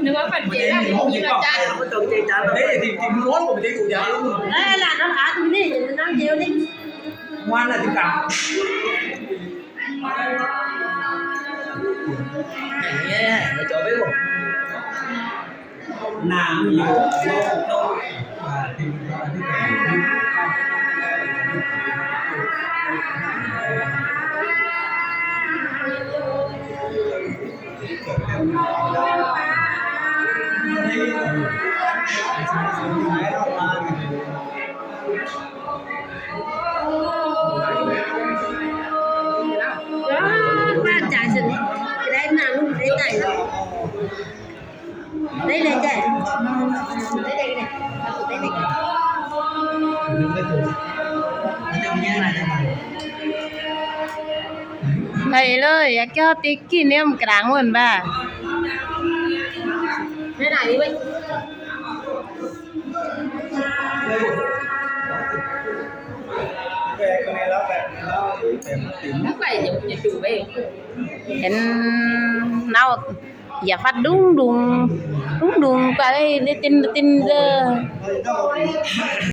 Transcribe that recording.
ນຶກວ່າປັນເຈລະ ເອີ ຫຼານນ້ຳອາຕົວນີ້ນ້ຳເຈວນີ້ ວ່າຈາຍຊັ້ນ ໄດ້ນາລູກໄດ້ໄຕ ໄດ້ເລີຍຈ້ະ ໄດ້ເລີຍ ໄດ້ເລີຍ ໄດ້ເລີຍ ຢາກເຈົ້າຕິກກິນແນວກາງເພິ່ນວ່າ ໄດ້ຫຼາຍເວີຍ. ເຫັນເນົາ ຢ່າພັດດຸງດຸງ ດຸງດຸງ ກະໄດ້ຕິນຕິນເດີ.